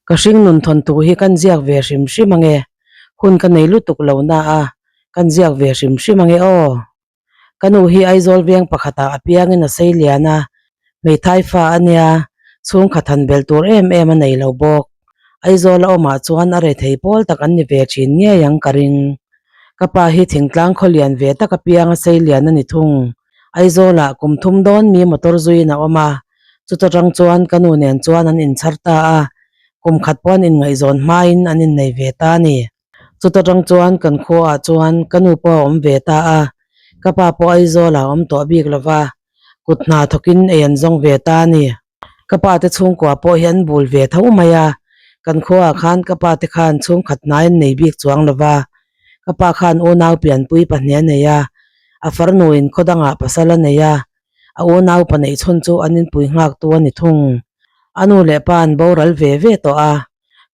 Ka hringnun thawnthu hi kan ziak ve hrim hrim ange, hun ka nei lutuk lo na a, kan ziak ve hrim hrim ange aw. Ka nu hi Aizawl veng pakhatah a piangin a sei lian a, hmeithai fa a nia, chhungkhat han belh tur em em a nei lo bawk. Aizawl a awmah chuan a rethei pawl tak an ni ve thin ngei ang ka ring. Ka pa hi thingtlang khaw lian ve tak a piang a sei lian a ni thung. Aizawlah kum thum dawn mi motor zuiin a awm a, chuta tang chuan ka nu nen chuan an inchhar ta a, kum khat pawh an inngaihzawn hmain an innei ve ta a ni. Chuta tang chuan kan khuaah chuan ka nu pawh a awm ve ta a, ka pa pawh Aizawlah a awm tawh bik lo va, kut hna thawkin ei an zawng ve ta a ni. Ka pa te chhungkua pawh hi an bul ve tho mai a, kan khuaah khan ka pa te khan chhungkhat hnai an nei bik chuang lo va, ka pa khan unau pianpui pahnih a nei a, a farnuin khaw dangah pasal a nei a, a unau pahnih chhun chu an inpui nghaktu a ni thung. A nu leh pa an boral ve ve tawh a,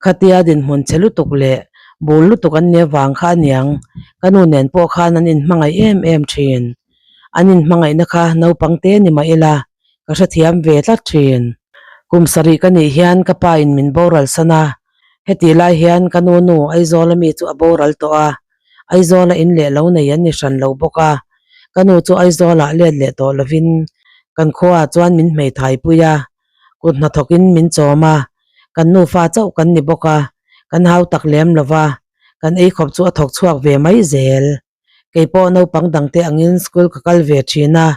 khatia dinhmun che lutuk leh bul lutuk an nia vang kha aniang, ka nu nen pawh khan an inhmangaih em em thin. An inhmangaihna kha naupang te ni mah ila, ka hrethiam ve tlat thin. Kum sarih ka nih hian ka pa in min boral san a, heti lai hian ka nu nu Aizawl ami chu a boral tawh a, Aizawl a in leh lo nei an ni hran lo bawk a, ka nu chu Aizawl ah let leh tawh lovin kan khua ah chuan min hmeithai pui a, kut hnathawk in min chawm a, kan nufa chauh kan ni bawk a, kan hau tak lem lova, kan eikhawp chu a thawk chhuak ve mai zel. Kei pawh naupang dangte angin school ka kal ve thin a,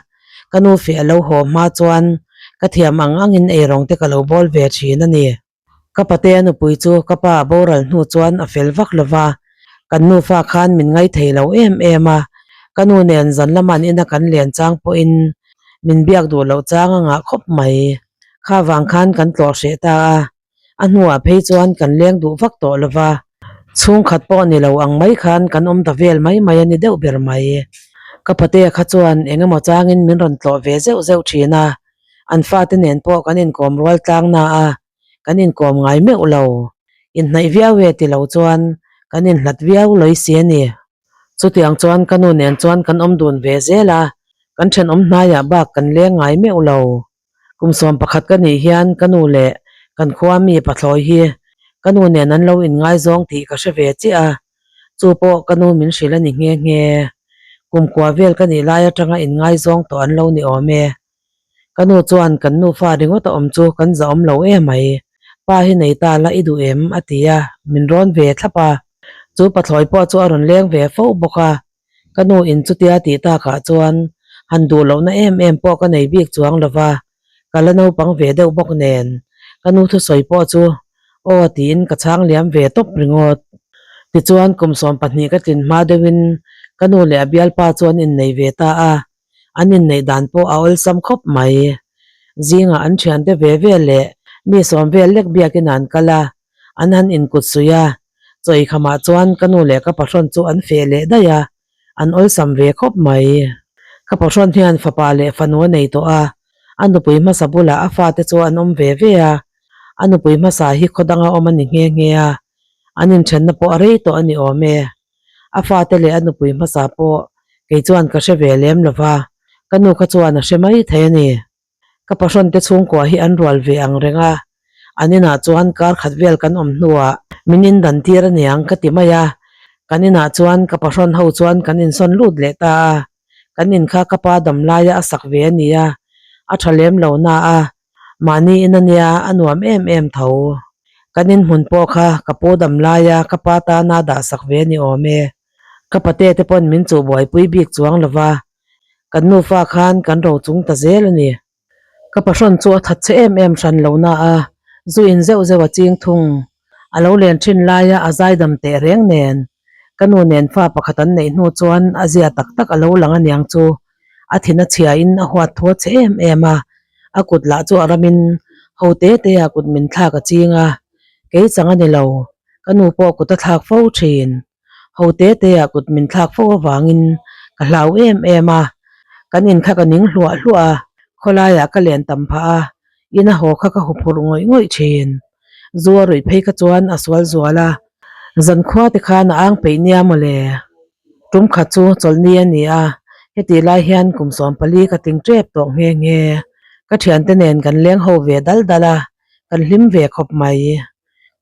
ka nu feh a lo haw hma chuan ka thiam ang angin eirawng te ka lo bawl ve thin a ni. Ka pate a nupui chu ka pa a boral hnu chuan a fel vak lo va, kan nufa khan min ngaithei lo em em a, ka nu nen zan lama an ina kan len chang pawhin min biak duh loh chang a ngah khawp mai. Kha vang khan kan tlawh hreh ta a, A hnuah phei chuan kan leng duh vak tawh lo va, chhungkhat pawh ni lo ang mai khan kan awm ta vel mai mai a ni deuh ber mai. Ka patea kha chuan eng emaw changin min rawn tlawh ve zeuh zeuh thin a, an fate nen pawh kan inkawm rual tlang na a, kan inkawm ngai meuh lo. Inhnaih viau e ti lo chuan kan inhlat viau lawih si a ni. Chutiang chuan ka nu nen chuan kan awm dun ve zel a, kan thenawm hnaiah bak kan leng ngai meuh lo. Kum 11 ka nih hian ka nu leh kan khua mi pathlawi hi ka nu nen an lo inngaizawng tih ka hre ve chiah a, chu pawh ka nu min hrilh a ni nghe nghe. Kum kua vel ka nih lai atanga inngaizawng tawh an lo ni awm e. Ka nu chuan kan nufa ringawt a awm chu kan zahawm lo em mai. Pa hi nei ta la i duh em? a ti a, min rawn ve thlap a. Chu pathlawi pawh chu a rawn leng ve fo bawk a. Ka nu in chutia tih takah chuan han duh lohna em em pawh ka nei bik chuang lo va, ka la naupang ve deuh bawk nen ka nu thusawi pawh chu aw tiin ka chhang liam ve tawp ringawt. Tichuan kum 12 ka tlin hma deuhin ka nu leh a bialpa chu an innei ve ta a, an inneih dan pawh a awlsam khawp mai. Zingah an thiante ve ve leh mi sawm vel lek biakin an kal a, an han inkut suih a, chaw ikhamah chuan ka nu leh ka pahrawn chu an feh leh daih a, an awlsam ve khawp mai. Ka pahrawn hian fapa leh fanu a nei tawh a, a nupui hmasa bulah a fate chu an awm ve ve a, a nupui hmasa hi khaw danga awm a ni nghe nghe a, an inthenna pawh a rei tawh a ni awm e. A fate leh a nupui hmasa pawh kei chuan ka hre ve lem lo va, ka nu kha chuan a hre mai thei a ni. Ka pahrawnte chhungkua hi an rual ve ang reng a, an inah chuan kar khat vel kan awm hnuah min indan tir a niang ka ti mai a, kan inah chuan ka pahrawn ho chuan kan insawn lut leh ta a, kan in kha ka pa dam laia a sak ve a ni a, a tha lem lo na a, mahni in a nia a nuam em em tho. Kan inhmun pawh kha ka pu dam laia ka pa tana dah sak ve a ni awm e. Ka pate te pawn min chuh buaipui bik chuang lo va, Kan nufa khan kan ro chung ta zel a ni. Ka pahrawn chu a that che em em hran lo na a, zu in zeuh zeuh a ching thung. A lo len thin laia a zaidam teh reng nen. Ka nu nen fa pakhat an neih hnu chuan a zia tak tak a lo lang aniang chu. A thin a chhia in a huat thu a che em em a, a kut lah chu a ram in ho te te ah kut min thlak a ching a, kei chang a ni lo, ka nu pawh kut a thlak fo thin. Ho te te ah kut min thlak fo avangin ka hlau em em a, kan in kha ka ning hluah hluah a, khawlaiah ka len tam phah a, in a haw kha ka huphurh ngawih ngawih thin. Zu a ruih phei kha chuan a sual zual a, zankhua te khan a ang peih nia mawle. Tum khat chu chawlhni a ni a, hetih lai hian kum 14 ka tling tep tawh nghe nghe. Ka thiante nen kan leng ho ve dal dal a, kan hlim ve khawp mai.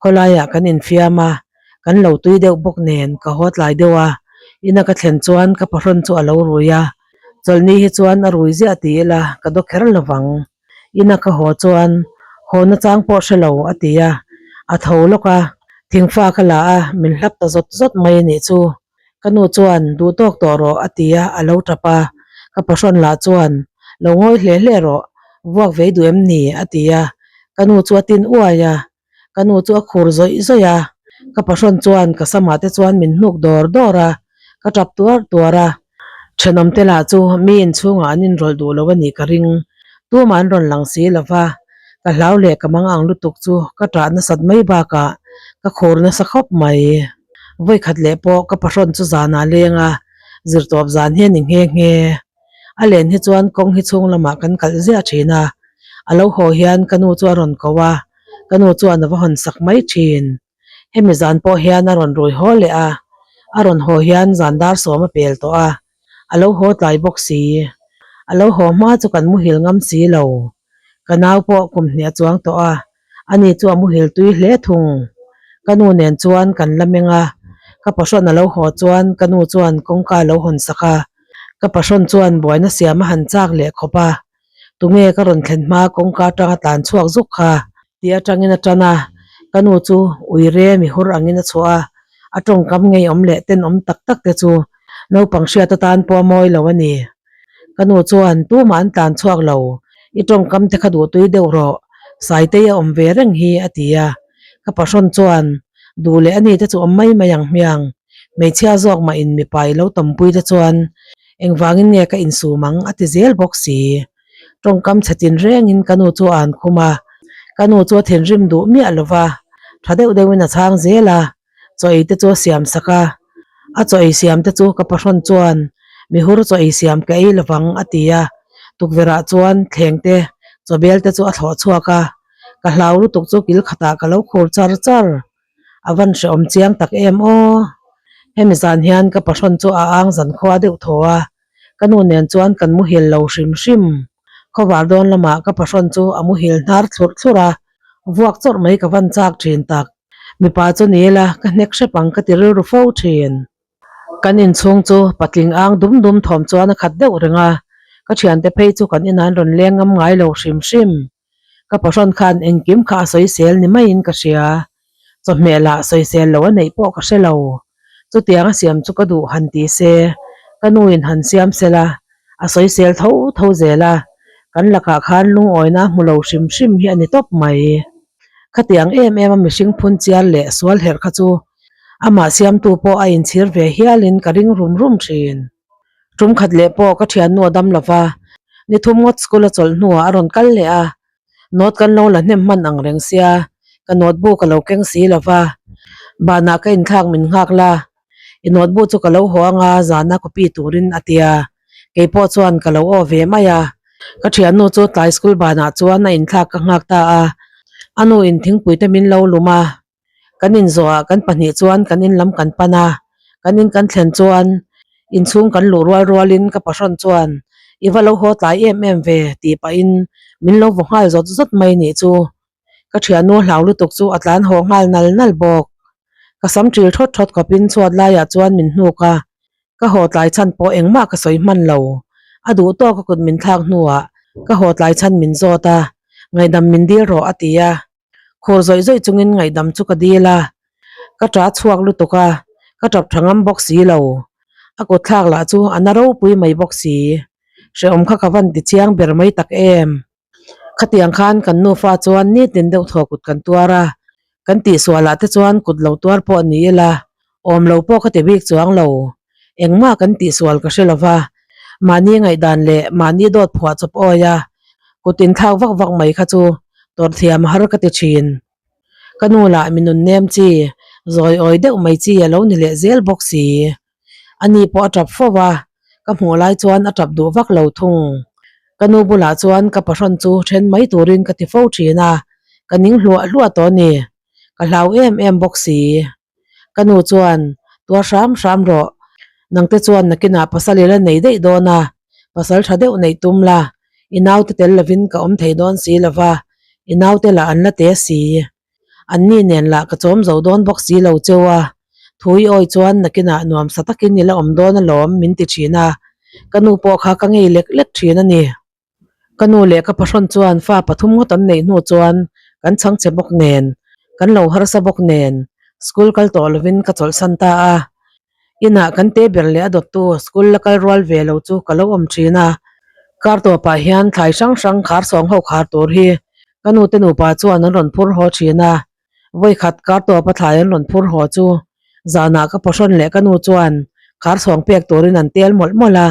Khawlaiah kan infiam a, kan lo tui deuh bawk nen ka haw tlai deuh a, ina ka thlen chuan ka pahrawn chu a lo rui a, chawlhni hi chuan a rui ziah ti ila ka daw kher lo vang. Ina ka haw chuan haw nachang pawh hre lo a ti a, a tho lawk a, thingfa ka la a, min hlap ta zawt zawt mai a nih chu. Ka nu chuan duh tawk tawh rawh a ti a, a lo tap a. Ka pahrawn lah chuan lo ngawi hle hle rawh, vuak vei duh em ni? a ti a. Ka nu chu a tin uai a, ka nu chu a khur zawih zawih a. Ka pahrawn chuan ka samah te chuan min hnuk dawr dawr a, ka tap tuar tuar a. Thenawm te lah chu mi inchhungah an inrawlh duh lo a nih ka ring. Tumah an rawn lang si lo va, ka hlau leh ka mang ang lutuk chu ka tah nasat mai bakah ka khur nasa khawp mai. Vawikhat leh pawh ka pahrawn chu zanah leng a, zirtawp zan hi a ni nghe nghe. A len hi chuan kawng hi chhung lamah kan kalh ziah thin a, a lo haw hian ka nu chu a rawn ko a, ka nu chuan a va hawn sak mai thin. Hemi zan pawh hian a rawn rui haw leh a, a rawn haw hian zan dar sawm a pel tawh a, a lo haw tlai bawk si. A lo haw hma chu kan muhil ngam si lo. Ka nau pawh kum hnih a chuang tawh a, ani chu a muhil tui hle thung. Ka nu nen chuan kan la meng a, ka pahrawn a lo haw chuan ka nu chuan kawngka a lo hawn sak a, ka pahrawn chuan buaina siam a han chak leh khawp a, tunge ka rawn thlen hma kawngka atanga tlan chhuak zuk kha? Tih atangin a tan a, ka nu chu uire mihur angin a chhuah a, a tawngkam ngeiawm leh tenawm tak tak te chu naupang hriat atan pawh a mawi lo a ni. Ka nu chuan tumah an tlan chhuak lo, i tawngkam te kha duhtui deuh rawh, Saitei a awm ve reng hi a ti a. Ka pahrawn chuan duh leh ani te chu awm mai mai ang hmiang, hmeichhia zawk mah in mipa i lo tawmpui te chuan engvangin nge ka insum ang a ti zel bawk si. Tawngkam chhe tin rengin ka nu chu a an khum a, ka nu chu a thinrim duh miah lo va, tha deuh deuhin a chhang zel a. Chaw ei te chu a siam sak a, a chaw ei siam te chu ka pahrawn chuan mihur chaw ei siam ka ei lovang a ti a, tukverh ah chuan thleng te chaw bel te chu a thlawh chhuak a, ka hlau lutuk chu kil khatah ka lo khur char char, a van hrehawm chiang tak em aw. Hemi zan hian ka pahrawn chu a ang zan khua deuh thaw a, ka nu nen chuan kan muhil lo hrim hrim. Khawvar dawn lamah ka pahrawn chu a muhil hnar thlurh thlurh a, vuak chawrh mai ka van chak thin tak. Mipa chu ni ila ka hnek hrep ang ka ti rilru fo thin. Kan inchhung chu patling ang dum dum thawm chuan a khat deuh reng a, ka thiante phei chu kan inah an rawn leng ngam ngai lo hrim hrim. Ka pahrawn khan engkim kha a sawisel ni maiin ka hria. Chawhmeh lah sawisel lo a neih pawh ka hre lo. Chutiang a siam chu ka duh han ti se, ka nuin han siam sela, a sawisel tho tho zel a, kan lakah khan lungawina a hmu lo hrim hrim hi a ni tawp mai. Khatiang em em a mihring phun chial leh sual herh kha chu amah siamtu pawh a inchhir ve hialin ka ring rum rum thin. Tum khat leh pawh ka thiannu a dam lova, ni thum ngawt school a chawlh hnuah a rawn kal leh a, note kan lo la hnem hman ang reng sia, ka note bu ka lo keng si lova, banah ka inthlak min nghak la, I notebook chu ka lo haw anga zana copy turin a tia, keipawh chuan ka lo aw ve mai a. Ka thiannu chu tlai school banah chuan a inthlak ka nghak ta a, a nu in thingpui te min lo lum a, kan inzawhah kan pahnih chuan kan in lam kan pan a, kan in kan thlen chuan inchhung kan luh rual rualin ka pahrawn chuan i va lo haw tlai em em ve tih pahin min lo vaw nghal zawt zawt mai nih chu. Ka thiannu hlau lutuk chu a tlan haw nghal nal nal bawk. Ka sam ṭil thawt thawt khawpin chhuat laiah chuan min hnuk a, ka haw tlai chhan pawh engmah ka sawi hman lo. A duh tawk a kut min thlak hnuah ka haw tlai chhan min zawt a, ngaihdam min dil rawh a ti a. Khur zawih zawih chungin ngaihdam chu ka dil a, ka ṭa chhuak lutuk a, ka ṭap ṭha ngam bawk si lo. A kut thlak lah chu a na ropui mai bawk si. Hrehawm kha ka van ti chiang ber mai tak em. Khatiang khan kan nufa chuan nitin deuh thaw kut kan tuar a, kan tihsualah te chuan kut lo tuar pawh ni ila, awm lo pawh ka ti bik chuang lo. Engmah kan tihsual ka hre lo va, mahni ngaihdan leh mahni dawt phuah chawp awi a, kut inthlak vak vak mai kha chu tawrhthiam har ka ti thin. Ka nu lah mi nun nem chi, zawi awi deuh mai chi a lo ni leh zel bawk si. Ani pawh a tap fo a, ka hmuh lai chuan a tap duh vak lo thung. Ka nu bulah chuan ka pahrawn chu then mai turin ka ti fo thin a, ka ning hluah hluah tawh a ni. Ka hlau em em bawk si. Ka nu chuan, Tuar hram hram rawh, nangte chuan nakinah pasal i la nei daih dawn a, pasal tha deuh neih tum la, i naute tel lovin ka awm thei dawn si lo va, i naute lah an la te si. Anni nen lah ka chawm zo dawn bawk si lo cheu a, thui awi chuan nakinah nuamsa takin i la awm dawn alawm min ti thin a, ka nu pawh kha ka ngei lek lek thin a ni. Ka nu leh ka pahrawn chuan fa pathum ngawt an neih hnu chuan kan chhangchhe bawk nen, kan lo harsa bawk nen school kal tawh lovin ka chawlhsan ta a. Inah kan te ber leh a dawttu school la kal rual ve lo chu ka lo awm thin a. Kar tawpah hian thlai hrang hrang khar sawng ho khar tur hi ka nu te nupa chuan an rawn phur haw thin a. Vawikhat kar tawpa thlai an rawn phur haw chu zanah ka pawhrawn leh ka nu chuan khar sawng pek turin an tel mawlh mawlh a,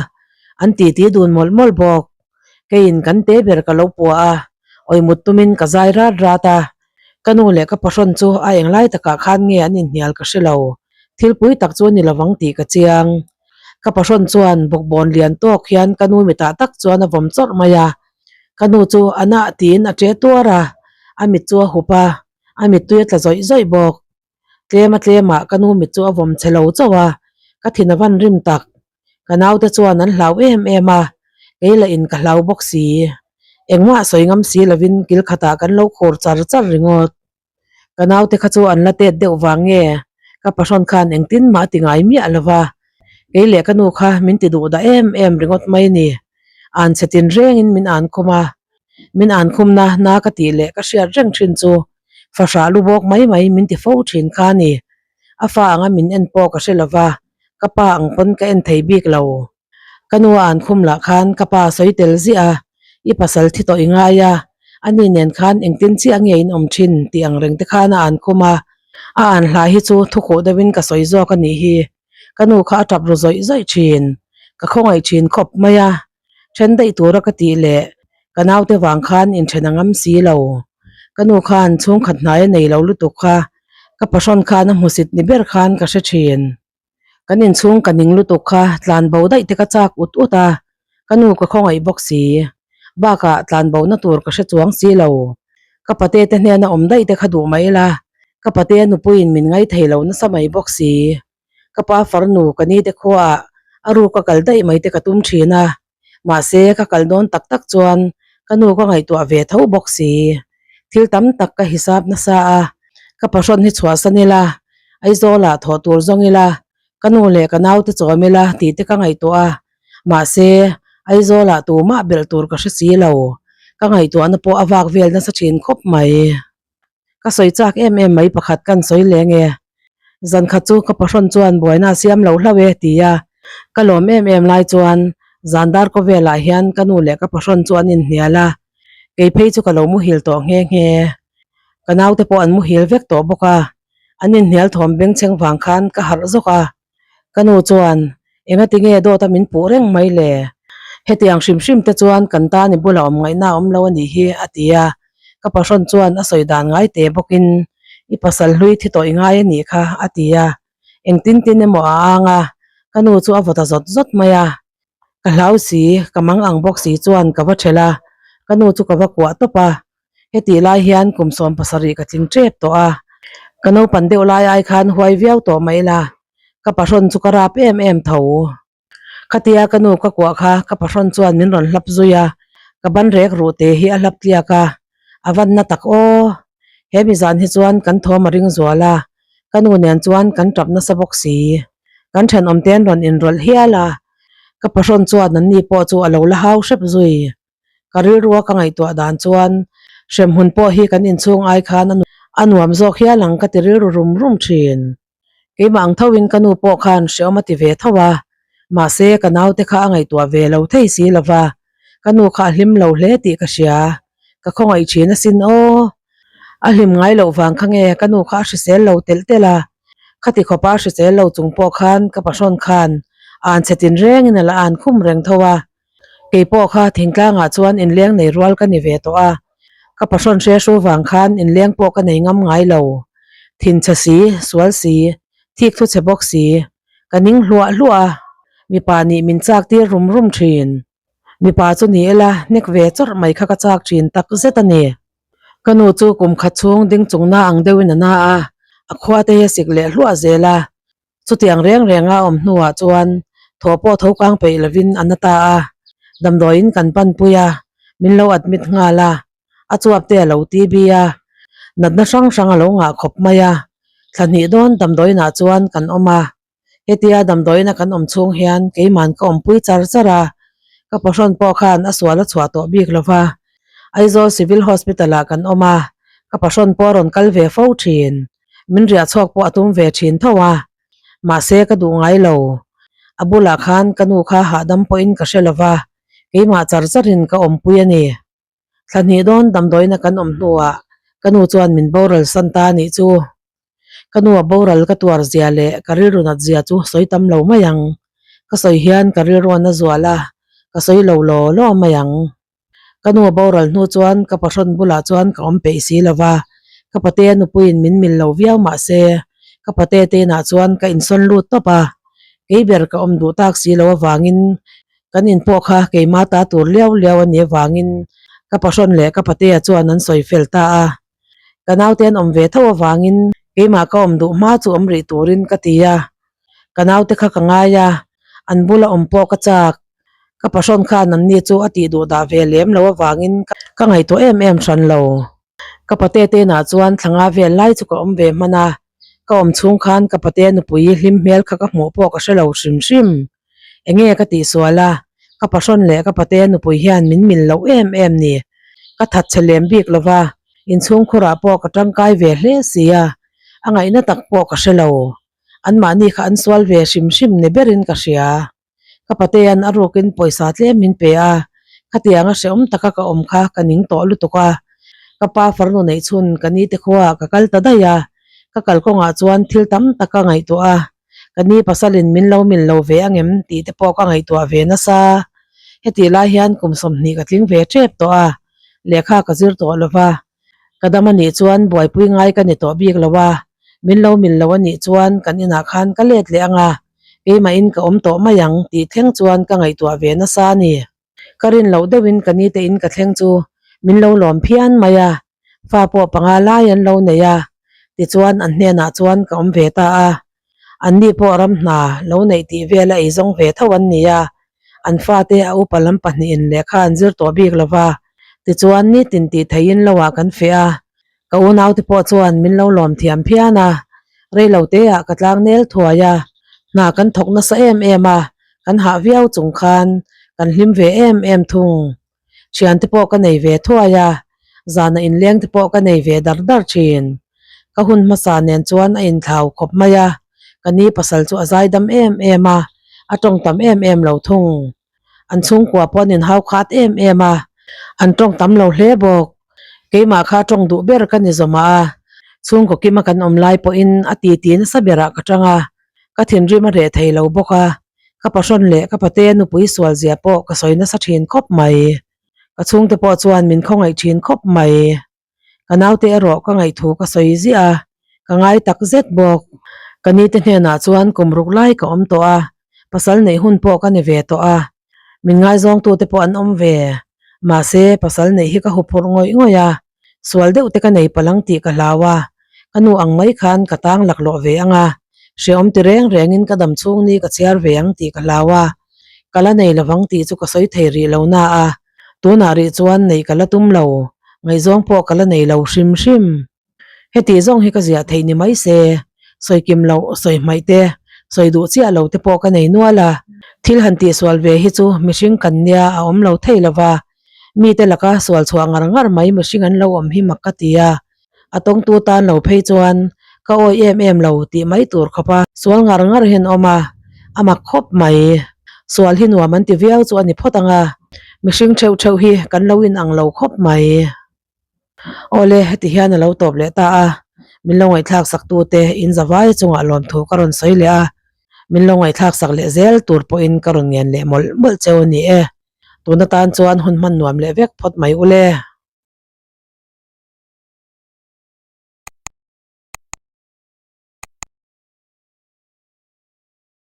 an titi dun mawlh mawlh bawk. Keiin kan te ber ka lo pua a, awimut tumin ka zai rat rat a. Ka nu leh ka pahrawn chu a englai takah khan nge an inhnial ka hre lo. Thil pui tak chu a ni lovang tih ka chiang. Ka pahrawn chuan bawkbawn lian tawk hian ka nu mitah tak chuan a vawm chawrh mai a. Ka nu chu a nah tiin a ṭe tuar a, a mit chu a hup a, a mittui a tla zawih zawih bawk. Tlem a tlemah ka nu mit chu a vawm chhe lo chauh a, ka thin a van rim tak. Ka naute chuan an hlau em em a, kei lah in ka hlau bawk si. Engmah sawi ngam si lovin kil khatah kan lo khur char char ringawt. Ka naute kha chu an la tet deuh vang nge ka pahrawn khan engtin mah a ti ngai miah lo va, kei leh ka nu kha min ti duh dah em em ringawt mai ni. An chhe tin rengin min an khum a, min an khumna na ka tih leh ka hriat reng thin chu fahrah lu bawk mai mai min ti fo thin kha a ni. A fa anga min en pawh ka hre lo va, ka pa ang pawn ka en thei bik lo. Ka nu a an khum lah khan ka pa sawi tel ziah a, i pasal thi tawh i ngai a, ani nen khan engtin chiah nge in awm thin tih ang reng te khan a an khum a, a an hla hi chu thukhuh deuhin ka sawi zawk a nih hi. Ka nu kha a tap ru zawih zawih thin, ka khawngaih thin khawp mai a, then daih tura ka tih leh ka naute vang khan inthen a ngam si lo. Ka nu khan chhungkhat hnai a nei lo lutuk kha ka pahrawn khan a hmusit ni ber khan ka hre thin. Kan inchhung ka ning lutuk kha tlan bo daih te ka chak ut ut a, ka nu ka khawngaih bawk si. Bakah tlan bo na tur ka hre chuang si lo. Ka pate te hnena awm daih te kha duh mai ila, ka pate nupuiin min ngaithei lo nasa mai bawk si. Ka pa farnu ka ni te khuaah a ruk a kal daih mai te ka tum thin a, mahse ka kal dawn tak tak chuan ka nu ka ngaihtuah ve tho bawk si. Thil tam tak ka hisap nasa a, ka pahrawn hi chhuahsan ila, Aizawlah thawh tur zawng ila, ka nu leh ka naute chawm ila tih te ka ngaihtuah a, mahse Aizawlah tumah belh tur ka hre si lo, ka ngaihtuahna pawh a vak vel nasa thin khawp mai. Ka sawi chak em em mai pakhat kan sawi leng e. Zan khat chu ka pahrawn chuan buaina a siam lo hlauh e ti a, ka lawm em em lai chuan zan dar kaw velah hian ka nu leh ka pahrawn chu an inhnial a, kei phei chu ka lo muhil tawh nghe nghe. Ka naute pawh an muhil vek tawh bawk a, an inhnial thawm bengchheng vang khan ka harh zawk a. Ka nu chuan, Engati nge dawt a min puh reng mai le? Hetiang hrim hrim te chuan kan tan i bula awm ngaihna a awm lo a nih hi, a ti a. Ka pahrawn chuan a sawi dan ngai te bawkin, I pasal hlui thi tawh i ngai a nih kha, a ti a. Engtin tin emaw a ang a, ka nu chu a vaw ta zawt zawt mai a. Ka hlau si, ka mang ang bawk si chuan ka va ṭhelh a, ka nu chu ka va kuah tawp a. Hetih lai hian kum 70 ka tling tep tawh a, ka naupan deuh lai ai khan huai viau tawh mai la, ka pahrawn chu ka rap em em tho. Khatia ka nu ka kuah kha ka pahrawn chuan min rawn hlap zui a, ka ban rek ruh te hi a hlap tliak a, a van na tak aw. He mi zan hi chuan kan thawm a ring zual a, ka nu nen chuan kan tap nasa bawk si. Kan thenawm te an rawn inrawlh hial a, ka pahrawn chuan an ni pawh chu a lo la hau hrep zui. Ka rilrua ka ngaihtuah dan chuan hremhmun pawh hi kan inchhung ai khan a nuam zawk hial ang ka ti rilru rum rum thin. Keimah ang thoin ka nu pawh khan hreawm a ti ve tho a, mahse ka naute kha a ngaihtuah ve lo thei si lo va, ka nu kha a hlim lo hle tih ka hria, ka khawngaih thin asin aw. A hlim ngai loh vang kha nge ka nu kha a hrisel lo telh telh a, khati khawpa a hrisel lo chung pawh khan ka pahrawn khan an chhe tin rengin a la an khum reng tho a, Kei pawh kha thingtlangah chuan inleng nei rual ka ni ve tawh a, ka pahrawn hre hru vang khan inleng pawh ka nei ngam ngai lo. Thinchhe si, sual si, thik thu chhe bawk si, ka ning hluah hluah a, mipa nih min chak tir rum rum thin. Mipa chu ni ila hnek ve chawrh mai kha ka chak thin tak zet a ni. Ka nu chu kum khat chhung ding chung na ang deuhin a na a, a khua te hi a sik leh hluah zel a, Chutiang reng renga awm hnuah chuan thaw pawh tho kang peih lovin a na ta a, damdawiin kan panpui a, min lo admit nghal a, a chuap te a lo TB a. Natna hrang hrang a lo ngah khawp mai a, thla hnih dawn damdawiinah chuan kan awm a. Hetia damdawiina kan awm chhung hian keiman ka awmpui char char a, ka pahrawn pawh khan a sual a chhuah tawh bik lo va. Aizawl Civil Hospital-ah kan awm a, ka pahrawn pawh a rawn kal ve fo thin. Min riah chhuak pawh a tum ve thin tho a, mahse ka duh ngai lo. A bulah khan ka nu kha hahdam pawhin ka hre lo va, keimah char charin ka awmpui a ni. Thla hnih dawn damdawiina kan awm hnuah ka nu chuan min boral san ta a nih chu. Ka nu a boral ka tuar zia leh ka rilru nat zia chu sawi tam lo mai ang. Ka sawi hian ka rilru a na zual a, ka sawi lo law law mai ang. Ka nu a boral hnu chuan ka pahrawn bulah chuan ka awm peih si lo va, ka patea nupuiin min mil lo viau mah se ka pate te inah chuan ka insawn lut tawp a, kei ber ka awm duh tak si lo avangin Kan in pawh kha keima ta tur liau liau a nih avangin ka pahrawn leh ka patea chuan an sawi fel ta a. Ka naute an awm ve tho avangin keimah ka awm duh hma chu awm rih turin ka ti a. Ka naute kha ka ngai a, an bula awm pawh ka chak. Ka pahrawn khan anni chu a tih duh dah ve lem lo avangin ka ngaihtuah em em hran lo. Ka pate te inah chuan thla nga vel lai chu ka awm ve hman a, ka awm chhung khan ka pate nupui hlim hmel kha ka hmuh pawh ka hre lo hrim hrim. Enge ka tihsual a, ka pahrawn leh ka pate nupui hian min mil loh em em ni. Ka that che lem bik lo va, inchhungkhurah pawh ka tangkai ve hle si a, a ngaihna tak pawh ka hre lo. Anmahni kha an sual ve hrim hrim ni berin ka hria. Ka patea'n a rukin pawisa tlem min pe a, khatianga hrehawm taka ka awm kha ka ning tawh lutuk a. Ka pa farnu neih chhun ka ni te khuaah ka kal ta daih a, ka kalkawngah chuan thil tam tak ka ngaihtuah a, ka ni pasalin min lo mil lo ve angem tih te pawh ka ngaihtuah ve nasa. Hetih lai hian kum 20 ka tling ve tep tawh a, lehkha ka zir tawh lo va, ka dam a nih chuan buaipui ngai ka ni tawh bik lo a, min lo mil lo a nih chuan kan inah khan ka let leh ang a, keimahin ka awm tawh mai ang tih thleng chuan ka ngaihtuah ve nasa a ni. Ka rin loh deuhin ka ni te in ka thleng chu min lo lawm phian mai a, fa pawh panga lai an lo nei a, tichuan an hnenah chuan ka awm ve ta a. Anni pawh ram hna lo neih tih vela ei zawng ve tho an ni a, an fate a upa lam pahnihin lehkha an zir tawh bik lo va, tichuan nitin tih theihin loah kan feh a, ka unaute pawh chuan min lo lawm thiam phian a, reilo teah ka tlang nel thuai a, hna kan thawk nasa em em a, kan hah viau chung khan kan hlim ve em em thung. Thiante pawh ka nei ve thuai a, zana inleng te pawh ka nei ve dar dar thin. Ka hun hmasa nen chuan a inthlau khawp mai a, ka ni pasal chu a zaidam em em a, a tawng tam em em lo thung. An chhungkua pawh an inhau khat em em a, an tawng tam lo hle bawk. Keimah kha tawng duh ber ka ni zawmah a, chhungkaw kima kan awm lai pawhin a titi nasa berah ka tang a, ka thinrim a reh thei lo bawk a. Ka pahrawn leh ka pate nupui sual zia pawh ka sawi nasa thin khawp mai. Ka chhungte pawh chuan min khawngaih thin khawp mai. Ka naute erawh ka ngaihthu ka sawi ziah a, ka ngai tak zet bawk. Ka nite hnenah chuan kum ruk lai ka awm tawh a, pasal neih hun pawh ka ni ve tawh a. Min ngaizawngtute pawh an awm ve. Mahse, pasal neih hi ka huphurh ngawih ngawih a, Sual deuh te ka nei palang tih ka hlau a, ka nu ang mai khan ka tang laklawh ve ang a, hrehawm ti reng rengin ka dam chhung ni ka chhiar ve ang tih ka hlau a, ka la nei lovang tih chu ka sawi thei rih lo na a, tunah rih chuan neih ka la tum lo, ngaihzawng pawh ka la nei lo hrim hrim. Heti zawng hi ka ziah theih ni mai se, sawi kim loh, sawi hmaih te, sawi duh chiah lo te pawh ka nei nual a, thil han tihsual ve hi chu mihring kan nia a awm lo thei lova, Mite laka sual chhuah ngar ngar mai mihring an lo awm hi mak ka ti a, a tawngtu tan lo phei chuan ka awih em em lo tih mai tur khawp a sual ngar ngar hian awm a, a mak khawp mai. Sual hi nuam an ti viau chu a ni phawt ang a, mihring theuh theuh hi kan lo inang lo khawp mai. Awle, heti hian a lo tawp leh ta a, min lo ngaihthlak sak tute in zavai chungah lawmthu ka rawn sawi leh a, min lo ngaihthlak sak leh zel tur pawhin ka rawn ngen leh mawlh mawlh cheu a ni e. Tun atan chuan hun hman nuam leh vek phawt mai ule.